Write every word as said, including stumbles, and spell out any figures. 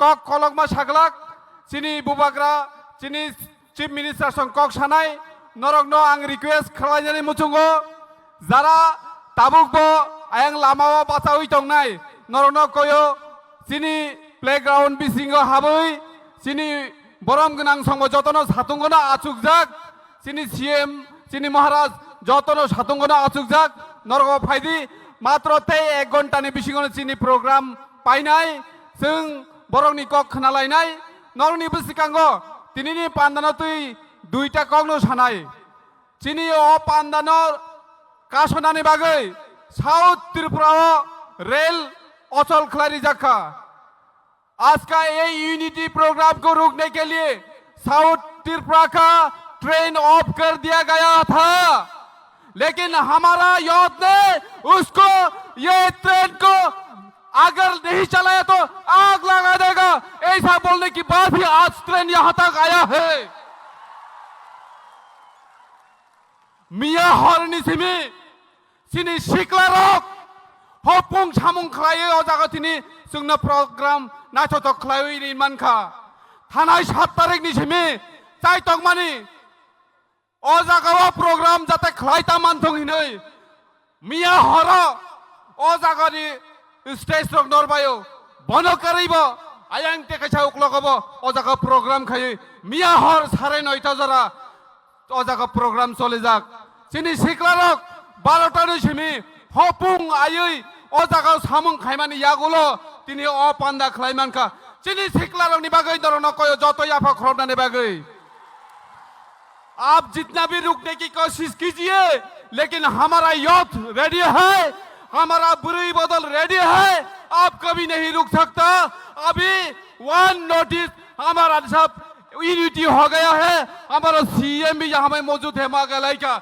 Kok kolokma saglak, chini bubagra, chini Chief Minister song kok sanai, norokno ang request khlainani muchungo, jara tabukbo ayang lamao bachaui tongnai, norokno koyo chini playground bisingo habwi chini borom gwnang songbo jotono satungono achukjak, chini C M, chini Maharaj jotono satungono achukjak, norok phaidi, matro tei ek ghontani bisingono chini program painai, chwng borokni kok khnalainai, norokni bwskango tinini pandano twi duita kokno sanai. Chini o pandano kasonani bagwi South Tripura o rail ochol khlai rijak kha. आज का ये unity programme को रोकने के लिए साउथ त्रिपुरा का train of कर दिया गया था, लेकिन हमारा यूथ ने उसको, ये ट्रेन को अगर नहीं चलाया तो आग लगा देगा, ऐसा बोलने के बाद ही आज ट्रेन यहाँ तक आया है। Miya horni simi chini siklarok hopung samung khlaiwi o jaga tini chwngno program naithothok khlaiwi ri mankha. Thanai sat tarikni simi chaitokmani o jagao program jate khlai ta manthung hinwi miya horo o jagani stage rok norbaio. Bono kwrwibo ayang tei kaisa uklokobo o jaga program khaiwi miya hor sare noita jora o jaga program cholijak. Chini siklarok barota ni simi hopung aiwi o jaga samung khaimani yagulo tini o panda khlai mankha. Chini siklarokni bagwi norokno koyo joto yapha khoroknani bagwi. आप जितना भी रुकने की कोशिश कीजिए, लेकिन हमारा youth ready है, हमारा बुरी बदल रेडी है। आप कभी नहीं रुक सकता। अभी वन नोटिस हमारा सब यूनिटी हो गया है। हमारा सीएम भी यहाँ में मौजूद है, माँ गलाई का।